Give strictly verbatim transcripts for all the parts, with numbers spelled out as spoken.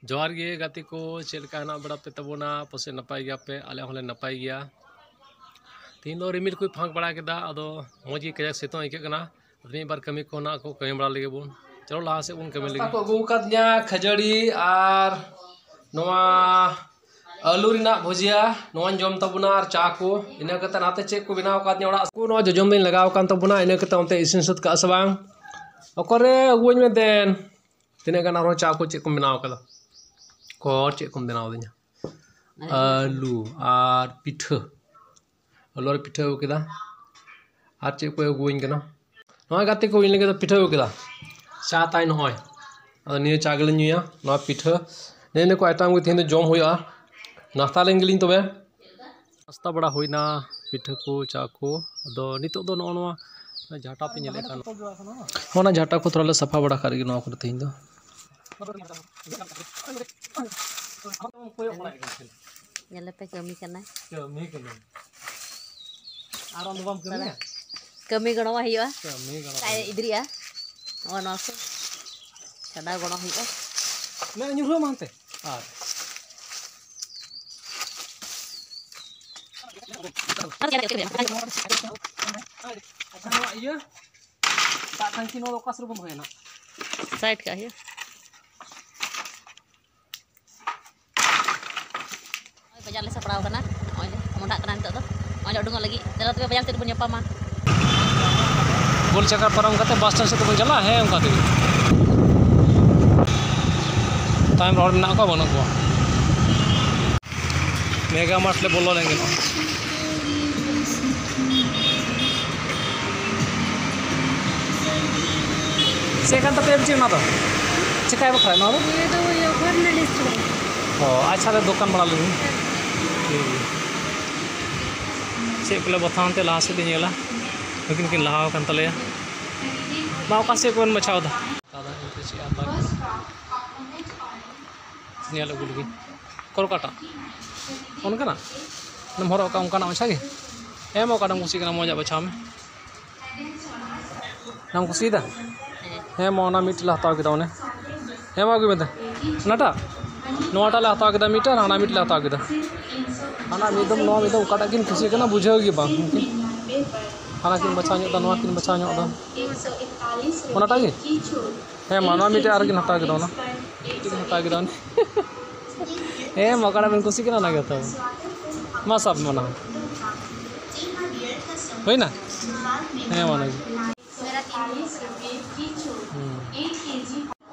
ᱡᱚᱦᱟᱨ ᱜᱮ ᱜᱟᱛᱮ ᱠᱚ, ᱪᱮᱫ ᱞᱮᱠᱟ ᱦᱮᱱᱟᱜ ᱵᱟᱲᱟ ᱯᱮ ᱛᱟᱵᱚᱱᱟ? ᱯᱟᱥᱮᱡ ᱱᱟᱯᱟᱭ ᱜᱮᱭᱟᱯᱮ, ᱟᱞᱮ ᱦᱚᱸᱞᱮ ᱱᱟᱯᱟᱭ ᱜᱮᱭᱟ᱾ ᱛᱮᱦᱮᱧ ᱫᱚ ᱨᱤᱢᱤᱞ ᱠᱚᱭ ᱯᱷᱟᱸᱠ ᱵᱟᱲᱟ ᱠᱮᱫᱟ, ᱟᱫᱚ ᱢᱚᱡᱽ ᱜᱮ ᱠᱟᱡᱟᱠ ᱥᱤᱛᱩᱝ ᱟᱹᱭᱠᱟᱹᱜ ᱠᱟᱱᱟ᱾ ᱟᱫᱚ ᱢᱤᱫ ᱵᱟᱨ ᱠᱟᱹᱢᱤ ᱠᱚ ᱦᱮᱱᱟᱜ ᱠᱚ, ᱠᱟᱹᱢᱤ ᱵᱟᱲᱟ ᱞᱮᱜᱮ ᱵᱚᱱ᱾ ᱪᱚᱞᱚ ᱞᱟᱦᱟ ᱥᱮᱫ ᱵᱚᱱ ᱠᱟᱹᱢᱤ ᱞᱮᱜᱮ᱾ ᱠᱚ ᱟᱹᱜᱩ ᱟᱠᱟᱫᱤᱧᱟ ᱠᱷᱟᱹᱡᱟᱹᱲᱤ ᱟᱨ ᱱᱚᱣᱟ ᱟᱹᱞᱩ ᱨᱮᱱᱟᱜ ᱵᱷᱩᱡᱤᱭᱟ, ᱱᱚᱣᱟᱧ ᱡᱚᱢ ᱛᱟᱵᱚᱱᱟ ᱟᱨ ᱪᱟ ᱠᱚ᱾ ᱤᱱᱟᱹ ᱠᱟᱛᱮ ᱱᱟᱛᱮ ᱪᱮᱫ ᱠᱚ ᱵᱮᱱᱟᱣ ᱟᱠᱟᱫᱤᱧᱟ ᱚᱲᱟᱜ ᱠᱚ, ᱱᱚᱣᱟ ᱡᱚᱡᱚᱢ ᱫᱚᱧ ᱞᱟᱜᱟᱣ ᱟᱠᱟᱱ ᱛᱟᱵᱚᱱᱟ᱾ ᱤᱱᱟᱹ ᱠᱟᱛᱮ ᱚᱱᱛᱮ ᱤᱥᱤᱱ ᱥᱟᱹᱛ ᱠᱟᱜᱼᱟ ᱥᱮ ᱵᱟᱝ? ᱚᱠᱟᱨᱮ ᱟᱹᱜᱩᱣᱟᱹᱧ ᱢᱮ ᱫᱮᱱ᱾ ᱛᱤᱱᱟᱹᱜ ᱜᱟᱱ ᱟᱨᱦᱚᱸ ᱪᱟ ᱠᱚ ᱪᱮᱫ ᱠᱚᱢ ᱵᱮᱱᱟᱣ ᱟᱠᱟᱫᱟ? ᱠᱚᱨ ᱪᱮᱫ ᱠᱚᱢ ᱵᱮᱱᱟᱣ ᱟᱹᱫᱤᱧᱟ? ᱟᱹᱞᱩ ᱟᱨ ᱯᱤᱴᱷᱟᱹ᱾ ᱟᱹᱞᱩ ᱟᱨ ᱯᱤᱴᱷᱟᱹ ᱟᱹᱜᱩ ᱠᱮᱫᱟ᱾ ᱟᱨ ᱪᱮᱫ ᱠᱚ ᱟᱹᱜᱩᱣᱟᱹᱧ ᱠᱟᱱᱟ? ᱱᱚᱜᱼᱚᱭ ᱜᱟᱛᱮ ᱠᱚ, ᱤᱧ ᱞᱟᱹᱜᱤᱫ ᱫᱚ ᱯᱤᱴᱷᱟᱹ ᱟᱹᱜᱩ ᱠᱮᱫᱟ᱾ ᱪᱟ ᱛᱟᱭ ᱱᱚᱜᱼᱚᱭ᱾ ᱟᱫᱚ ᱱᱤᱭᱟᱹ ᱪᱟ ᱜᱮᱞᱤᱧ ᱧᱩᱭᱟ, ᱱᱚᱣᱟ ᱯᱤᱴᱷᱟᱹ᱾ ᱱᱮᱜᱼᱮ ᱱᱤᱭᱟᱹ ᱠᱚ item ᱜᱮ ᱛᱮᱦᱮᱧ ᱫᱚ ᱡᱚᱢ ᱦᱩᱭᱩᱜᱼᱟ᱾ ᱱᱟᱥᱛᱟ ᱞᱮᱱ ᱜᱮᱞᱤᱧ ᱛᱚᱵᱮ᱾ ᱱᱟᱥᱛᱟ ᱵᱟᱲᱟ ᱦᱩᱭᱱᱟ, ᱯᱤᱴᱷᱟᱹ ᱠᱚ, ᱪᱟ ᱠᱚ᱾ ᱟᱫᱚ ᱱᱤᱛᱚᱜ ᱫᱚ ᱱᱚᱜᱼᱚ ᱱᱚᱣᱟ ᱡᱷᱟᱴᱟ ᱯᱮ ᱧᱮᱞᱮᱫ ᱠᱟᱱ, ᱚᱱᱟ ᱡᱷᱟᱴᱟ ᱠᱚ ᱛᱷᱚᱲᱟ ᱞᱮ ᱥᱟᱯᱷᱟ ᱵᱟᱲᱟ ᱠᱟᱜ ᱞᱮᱜᱮ ᱱᱚᱣᱟ ᱠᱚᱨᱮ ᱛᱮᱦᱮᱧ ᱫᱚ᱾ ᱧᱮᱞᱮᱯᱮ, ᱠᱟᱹᱢᱤ ᱠᱟᱱᱟᱭ᱾ ᱠᱟᱹᱢᱤ ᱠᱟᱱᱟᱭ᱾ ᱟᱨ ᱟᱢ ᱫᱚ ᱵᱟᱢ ᱠᱟᱹᱢᱤᱭᱟ? ᱠᱟᱹᱢᱤ ᱜᱚᱲᱚ ᱦᱩᱭᱩᱜᱼᱟ᱾ ᱠᱟᱹᱢᱤ ᱜᱚᱲᱚ ᱠᱟᱭ ᱦᱩᱭᱩᱜᱼᱟ᱾ ᱤᱫᱽᱨᱤᱜᱼᱟ᱾ ᱱᱚᱜᱼᱚ ᱱᱚᱣᱟ ᱠᱚ ᱪᱷᱟᱰᱟᱣ ᱜᱚᱲᱚ ᱦᱩᱭᱩᱜᱼᱟ᱾ ᱢᱮ ᱧᱩᱨᱦᱩ ᱢᱟ ᱦᱟᱱᱛᱮ᱾ ᱟᱨ ᱟᱪᱪᱷᱟ, ᱱᱚᱣᱟ ᱤᱭᱟᱹ ᱫᱟᱜ ᱴᱟᱝᱠᱤ, ᱱᱚᱣᱟ ᱫᱚ ᱚᱠᱟ ᱥᱩᱨ ᱵᱚᱱ ᱫᱚᱦᱚᱭᱟ ᱱᱟᱜ? Side ᱠᱟᱜ ᱦᱩᱭᱩᱜᱼᱟ᱾ ᱱᱚᱜᱼᱚᱭ ᱵᱟᱡᱟᱨ ᱞᱮ ᱥᱟᱯᱲᱟᱣ ᱠᱟᱱᱟ᱾ ᱱᱚᱜᱼᱚᱭ ᱞᱮ ᱢᱚᱦᱰᱟᱜ ᱠᱟᱱᱟ ᱱᱤᱛᱚᱜ ᱫᱚ᱾ ᱱᱚᱜᱼᱚᱭ ᱞᱮ ᱩᱰᱩᱝᱚᱜ ᱞᱟᱹᱜᱤᱫ᱾ ᱪᱚᱞᱚ ᱛᱚᱵᱮ ᱵᱟᱡᱟᱨ ᱥᱮᱫ ᱨᱮᱵᱚᱱ ᱧᱟᱯᱟᱢᱟ᱾ ᱜᱳᱞ ᱪᱟᱠᱟ ᱯᱟᱨᱚᱢ ᱠᱟᱛᱮ bus stand ᱥᱮᱫ ᱛᱮᱵᱚᱱ ᱪᱟᱞᱟᱜᱼᱟ᱾ ᱦᱮᱸ, ᱚᱱᱠᱟ ᱛᱮᱜᱮ᱾ ᱛᱟᱭᱚᱢ ᱨᱮ ᱦᱚᱲ ᱢᱮᱱᱟᱜ ᱠᱚᱣᱟ, ᱵᱟᱹᱱᱩᱜ ᱠᱚᱣᱟ᱾ Mega Mart ᱞᱮ ᱵᱚᱞᱚ ᱞᱮᱱ ᱜᱮ ᱱᱚᱜᱼᱚᱭ᱾ ᱪᱮᱫ ᱠᱟᱱ ᱛᱟᱯᱮᱭᱟ ᱵᱤᱴᱤ ᱚᱱᱟ ᱫᱚ? ᱪᱮᱠᱟᱭ ᱵᱟᱠᱷᱨᱟ ᱱᱚᱣᱟ ᱫᱚ? ᱱᱤᱭᱟᱹ ᱫᱚ ᱦᱩᱭᱩᱜ ᱠᱟᱱᱟ ᱞᱤᱥᱴ ᱨᱮ᱾ ᱚ, ᱟᱪᱪᱷᱟ, ᱞᱮ ᱫᱚᱠᱟᱱ ᱵᱟᱲᱟ ᱞᱮᱜᱮ᱾ ᱴᱷᱤᱠ ᱜᱮᱭᱟ᱾ ᱪᱮᱫ ᱠᱚᱞᱮ ᱵᱟᱛᱷᱟᱣᱟ ᱮᱱᱛᱮ ᱞᱟᱦᱟ ᱥᱮᱫ ᱞᱮ ᱧᱮᱞᱟ᱾ ᱱᱩᱠᱤᱱ ᱠᱤᱱ ᱞᱟᱦᱟ ᱟᱠᱟᱱ ᱛᱟᱞᱮᱭᱟ᱾ ᱢᱟ, ᱚᱠᱟ ᱥᱮᱫ ᱠᱚᱵᱮᱱ ᱵᱟᱪᱷᱟᱣ ᱮᱫᱟ? ᱧᱮᱞ ᱟᱹᱜᱩ ᱞᱮᱜᱮ᱾ ᱚᱠᱚᱨ ᱚᱠᱟᱴᱟᱜ? ᱚᱱᱠᱟᱱᱟᱜ? ᱚᱱᱮᱢ ᱦᱚᱨᱚᱜ ᱠᱟᱜ ᱚᱱᱠᱟᱱᱟᱜ ᱢᱟᱪᱷᱟ ᱜᱮ? ᱦᱮᱸ ᱢᱟ, ᱚᱠᱟᱴᱟᱜ ᱮᱢ ᱠᱩᱥᱤᱜ ᱠᱟᱱᱟ ᱢᱚᱡᱽ ᱟᱜ ᱵᱟᱪᱷᱟᱣ ᱢᱮ᱾ ᱚᱱᱟᱢ ᱠᱩᱥᱤᱭᱟᱫᱟ? ᱦᱮᱸ ᱢᱟ, ᱚᱱᱟ ᱢᱤᱫᱴᱮᱡ ᱞᱮ ᱦᱟᱛᱟᱣ ᱠᱮᱫᱟ ᱚᱱᱮ᱾ ᱦᱮᱸ ᱢᱟ, ᱟᱹᱜᱩᱭ ᱢᱮ ᱫᱮ᱾ ᱚᱱᱟᱴᱟᱜ? ᱱᱚᱣᱟᱴᱟᱜ ᱞᱮ ᱦᱟᱛᱟᱣ ᱠᱮᱫᱟ ᱢᱤᱫᱴᱟᱝ, ᱦᱟᱱᱟ ᱢᱤᱫᱴᱟᱝ ᱞᱮ ᱦᱟᱛᱟᱣ ᱠᱮᱫᱟ᱾ ᱦᱟᱱᱟ ᱢᱤᱫ ᱫᱚᱢ, ᱱᱚᱣᱟ ᱢᱤᱫ ᱫᱚᱢ, ᱚᱠᱟᱴᱟᱜ ᱠᱤᱱ ᱠᱩᱥᱤᱭᱟᱜ ᱠᱟᱱᱟ ᱵᱩᱡᱷᱟᱹᱣ ᱜᱮ ᱵᱟᱝ᱾ ᱦᱟᱱᱟ ᱠᱤᱱ ᱵᱟᱪᱷᱟᱣ ᱧᱚᱜ ᱮᱫᱟ, ᱱᱚᱣᱟ ᱠᱤᱱ ᱵᱟᱪᱷᱟᱣ ᱧᱚᱜ ᱮᱫᱟ᱾ ᱚᱱᱟᱴᱟᱜ ᱜᱮ? ᱦᱮᱸ ᱢᱟ, ᱱᱚᱣᱟ ᱢᱤᱫᱴᱮᱡ ᱟᱨ ᱠᱤᱱ ᱦᱟᱛᱟᱣ ᱠᱮᱫᱟ, ᱚᱱᱟ ᱢᱤᱫᱴᱮᱡ ᱠᱤᱱ ᱦᱟᱛᱟᱣ ᱠᱮᱫᱟ᱾ ᱦᱮᱸ ᱢᱟ, ᱚᱠᱟᱴᱟᱜ ᱵᱮᱱ ᱠᱩᱥᱤᱜ ᱠᱟᱱᱟ ᱚᱱᱟ ᱜᱮ ᱦᱟᱛᱟᱣ ᱢᱮ᱾ ᱢᱟ ᱥᱟᱵ ᱢᱮ ᱚᱱᱟ ᱦᱚᱸ᱾ ᱦᱩᱭᱱᱟ? ᱦᱮᱸ ᱢᱟ, ᱚᱱᱟ ᱜᱮ᱾ मेरा तीन सौ रुपये की छूट। हम्म। एक केजी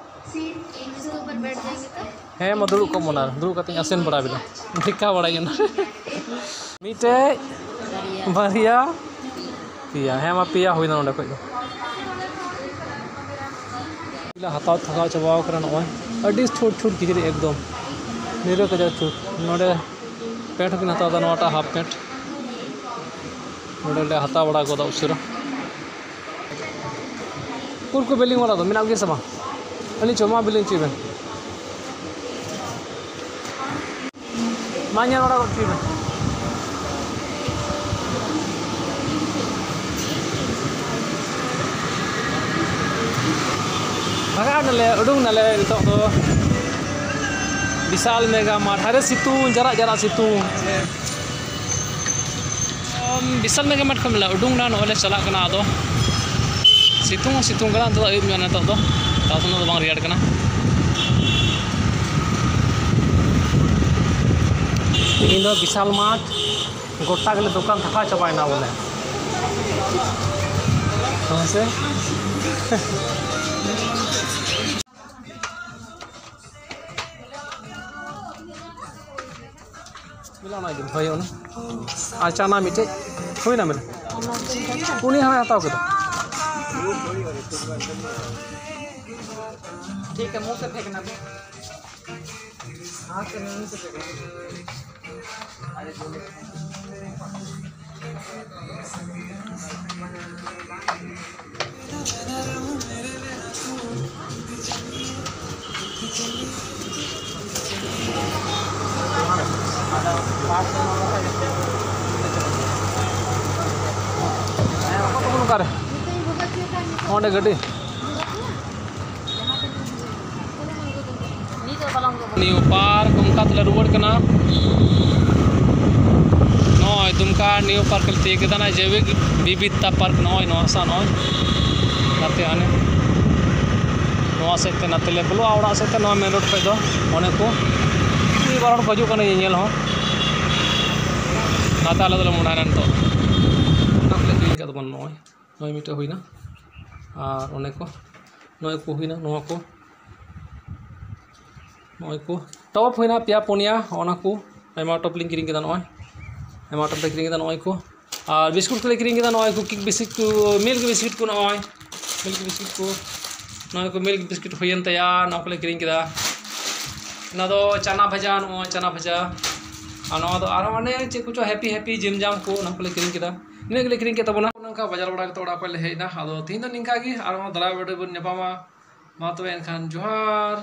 सेब एक सौ। इसके ऊपर बैठ जाएंगे तो? ᱦᱮᱸ ᱢᱟ, ᱫᱩᱲᱩᱵ ᱠᱚᱜ ᱢᱮ, ᱚᱱᱟ ᱫᱩᱲᱩᱵ ᱠᱟᱛᱮᱧ ᱟᱥᱮᱱ ᱵᱟᱲᱟ ᱵᱮᱱᱟ, ᱴᱷᱤᱠᱟ ᱵᱟᱲᱟᱭ ᱠᱟᱱᱟ᱾ ᱢᱤᱫᱴᱮᱡ, ᱵᱟᱨᱭᱟ, ᱯᱮᱭᱟ᱾ ᱦᱮᱸ ᱢᱟ, ᱯᱮᱭᱟ ᱦᱩᱭᱱᱟ ᱱᱚᱰᱮ ᱠᱷᱚᱡ ᱫᱚ᱾ ᱞᱮ ᱦᱟᱛᱟᱣ ᱛᱷᱟᱠᱟᱣ ᱪᱟᱵᱟᱣ ᱠᱟᱱᱟ᱾ ᱱᱚᱜᱼᱚᱭ ᱟᱹᱰᱤ ᱪᱷᱩᱴ ᱪᱷᱩᱴ ᱠᱤᱪᱨᱤᱡ, ᱮᱠᱫᱚᱢ ᱱᱤᱨᱟᱹ ᱠᱟᱡᱟᱠ ᱪᱷᱩᱴ᱾ ᱱᱚᱰᱮ ᱯᱮᱱᱴ ᱦᱚᱸᱠᱤᱱ ᱦᱟᱛᱟᱣ ᱮᱫᱟ, ᱱᱚᱣᱟᱴᱟᱜ ᱦᱟᱯ ᱯᱮᱱᱴ᱾ ᱱᱚᱰᱮ ᱞᱮ ᱦᱟᱛᱟᱣ ᱵᱟᱲᱟ ᱜᱚᱫᱟ ᱩᱥᱟᱹᱨᱟ᱾ ᱩᱠᱩᱨ ᱠᱚ ᱵᱤᱞᱤᱝ ᱵᱟᱞᱟ ᱫᱚ ᱢᱮᱱᱟᱜ ᱜᱮᱭᱟ ᱥᱮ ᱵᱟᱝ? ᱟᱹᱞᱤᱧ ᱪᱚ ᱢᱟ ᱵᱤᱞᱤᱝ ᱦᱚᱪᱚᱭ ᱵᱮᱱ᱾ ᱢᱟ ᱧᱮᱞ ᱵᱟᱲᱟ ᱜᱚᱫ ᱦᱚᱪᱚᱭ ᱵᱮᱱ᱾ ᱵᱷᱟᱜᱟᱣ ᱱᱟᱞᱮ, ᱩᱰᱩᱝ ᱱᱟᱞᱮ ᱱᱤᱛᱚᱜ ᱫᱚ ᱵᱤᱥᱟᱞ ᱢᱮᱜᱟ ᱢᱟᱴ᱾ ᱦᱟᱭᱨᱮ ᱥᱤᱛᱩᱝ, ᱡᱟᱨᱟᱜ ᱡᱟᱨᱟᱜ ᱥᱤᱛᱩᱝ᱾ ᱵᱤᱥᱟᱞ ᱢᱮᱜᱟ ᱢᱟᱴ ᱠᱷᱚᱱ ᱞᱮ ᱩᱰᱩᱝ ᱱᱟ, ᱱᱚᱜᱼᱚᱭ ᱞᱮ ᱪᱟᱞᱟᱜ ᱠᱟᱱᱟ᱾ ᱟᱫᱚ ᱥᱤᱛᱩᱝ ᱦᱚᱸ ᱥᱤᱛᱩᱝ ᱠᱟᱱᱟ, ᱱᱤᱛᱚᱜ ᱫᱚ ᱟᱹᱭᱩᱵ ᱧᱚᱜ ᱱᱤᱛᱚᱜ ᱫᱚ, ᱛᱟᱣ ᱩᱱᱟᱹᱜ ᱫᱚ ᱵᱟᱝ ᱨᱮᱭᱟᱲ ᱠᱟᱱᱟ᱾ ᱛᱮᱦᱮᱧ ᱫᱚ ᱵᱤᱥᱟᱞ ᱢᱟᱴ ᱜᱚᱴᱟ ᱜᱮᱞᱮ ᱫᱚᱠᱟᱱ ᱛᱷᱟᱠᱟᱣ ᱪᱟᱵᱟᱭᱮᱱᱟ ᱵᱚᱞᱮ᱾ ᱦᱮᱸ ᱥᱮ? ᱢᱮᱞᱟ ᱚᱱᱟ ᱤᱫᱤ, ᱦᱳᱭ, ᱚᱱᱟ᱾ ᱟᱨ ᱪᱟᱱᱟ ᱢᱤᱫᱴᱮᱡ ᱦᱩᱭᱱᱟ ᱢᱮᱞᱟ᱾ ᱩᱱᱤ ᱦᱚᱸᱭ ᱦᱟᱛᱟᱣ ᱠᱮᱫᱟ᱾ ᱴᱷᱤᱠ ᱦᱮ, ᱢᱩᱸᱦ ᱥᱮ ᱯᱷᱮᱸᱠᱱᱟ ᱵᱷᱤ᱾ ᱦᱟᱛ ᱥᱮ ᱢᱩᱸᱦ ᱥᱮ ᱯᱷᱮᱸᱠᱱᱟ᱾ ᱚᱠᱟᱨᱮ? ᱚᱸᱰᱮ ᱜᱟᱹᱰᱤ᱾ ᱱᱤᱭᱩ ᱯᱟᱨᱠ ᱚᱱᱠᱟ ᱛᱮᱞᱮ ᱨᱩᱣᱟᱹᱲ ᱠᱟᱱᱟ᱾ ᱱᱚᱜᱼᱚᱭ ᱫᱩᱢᱠᱟ ᱱᱤᱭᱩ ᱯᱟᱨᱠ ᱞᱮ ᱛᱤᱭᱳᱜ ᱠᱮᱫᱟ, ᱱᱚᱜᱼᱚᱭ ᱡᱳᱭᱵᱤᱠ ᱵᱤᱵᱤᱫᱷᱛᱟ ᱯᱟᱨᱠ, ᱱᱚᱜᱼᱚᱭ ᱱᱚᱣᱟ ᱥᱟᱶ ᱱᱚᱜᱼᱚᱭ ᱱᱟᱛᱮ ᱦᱟᱱᱮ ᱱᱚᱣᱟ ᱥᱮᱫ ᱛᱮ ᱱᱟᱛᱮ ᱞᱮ ᱵᱚᱞᱚᱜᱼᱟ ᱚᱲᱟᱜ ᱥᱮᱫ ᱛᱮ, ᱱᱚᱣᱟ ᱢᱮᱱ ᱨᱳᱰ ᱠᱷᱚᱡ ᱫᱚ᱾ ᱚᱱᱮ ᱠᱚ ᱢᱤᱫ ᱵᱟᱨ ᱦᱚᱲ ᱠᱚ ᱦᱤᱡᱩᱜ ᱠᱟᱱᱟ ᱧᱮᱧᱮᱞ ᱦᱚᱸ, ᱱᱟᱛᱮ ᱟᱞᱮ ᱫᱚᱞᱮ ᱢᱚᱦᱰᱟᱭᱮᱱᱟ ᱱᱤᱛᱚᱜ᱾ ᱚᱱᱟ ᱠᱚᱞᱮ ᱠᱤᱨᱤᱧ ᱠᱟᱜ ᱛᱟᱵᱚᱱᱟ, ᱱᱚᱜᱼᱚᱭ ᱱᱚᱜᱼᱚᱭ ᱢᱤᱫᱴᱮᱡ ᱦᱩᱭᱱᱟ, ᱟᱨ ᱚᱱᱮ ᱠᱚ ᱱᱚᱜᱼᱚᱭ ᱠᱚ ᱦᱩᱭᱱᱟ, ᱱᱚᱣᱟ ᱠᱚ ᱱᱚᱜᱼᱚᱭ ᱠᱚ ᱴᱚᱯ ᱦᱩᱭᱱᱟ ᱯᱮᱭᱟ ᱯᱩᱱᱭᱟ, ᱚᱱᱟ ᱠᱚ ᱟᱭᱢᱟ ᱴᱚᱯ ᱞᱤᱧ ᱠᱤᱨᱤᱧ ᱠᱮᱫᱟ᱾ ᱱᱚᱜᱼᱚᱭ ᱟᱭᱢᱟ ᱴᱚᱯ ᱞᱮ ᱠᱤᱨᱤᱧ ᱠᱮᱫᱟ᱾ ᱱᱚᱜᱼᱚᱭ ᱠᱚ ᱟᱨ ᱵᱤᱥᱠᱩᱴ ᱠᱚᱞᱮ ᱠᱤᱨᱤᱧ ᱠᱮᱫᱟ, ᱱᱚᱜᱼᱚᱭ ᱠᱚ ᱠᱤᱠ ᱵᱤᱥᱠᱩᱴ ᱠᱚ, ᱢᱤᱞᱠ ᱵᱤᱥᱠᱩᱴ ᱠᱚ, ᱱᱚᱜᱼᱚᱭ ᱢᱤᱞᱠ ᱵᱤᱥᱠᱩᱴ ᱠᱚ, ᱱᱚᱜᱼᱚᱭ ᱠᱚ ᱢᱤᱞᱠ ᱵᱤᱥᱠᱩᱴ ᱦᱩᱭᱮᱱ ᱛᱟᱭᱟ, ᱱᱚᱣᱟ ᱠᱚᱞᱮ ᱠᱤᱨᱤᱧ ᱠᱮᱫᱟ᱾ ᱚᱱᱟ ᱫᱚ ᱪᱟᱱᱟ ᱵᱷᱟᱡᱟ, ᱱᱚᱜᱼᱚᱭ ᱪᱟᱱᱟ ᱵᱷᱟᱡᱟ, ᱟᱨ ᱱᱚᱣᱟ ᱫᱚ ᱟᱨᱦᱚᱸ ᱚᱱᱮ ᱪᱮᱫ ᱠᱚᱪᱚ ᱦᱮᱯᱤ ᱦᱮᱯᱤ ᱡᱤᱢ ᱡᱟᱢ ᱠᱚ, ᱚᱱᱟ ᱠᱚᱞᱮ ᱠᱤᱨᱤᱧ ᱠᱮᱫᱟ᱾ ᱤᱱᱟᱹ ᱜᱮᱞᱮ ᱠᱤᱨᱤᱧ ᱠᱮᱫ ᱛᱟᱵᱚᱱᱟ᱾ ᱱᱚᱝᱠᱟ ᱵᱟᱡᱟᱨ ᱵᱟᱲᱟ ᱠᱟᱛᱮ ᱚᱲᱟᱜ ᱠᱷᱚᱡ ᱞᱮ ᱦᱮᱡ ᱮᱱᱟ᱾ ᱟᱫᱚ ᱛᱤᱦᱤᱧ ᱫᱚ ᱱᱤᱝᱠᱟ ᱜᱮ, ᱟᱨᱦᱚᱸ ᱫᱟᱨᱟᱭ ᱵᱟᱨ ᱵᱚᱱ ᱧᱟᱯᱟᱢᱟ᱾ ᱢᱟ ᱛᱚᱵᱮ ᱮᱱᱠᱷᱟᱱ ᱡᱚᱦᱟᱨ᱾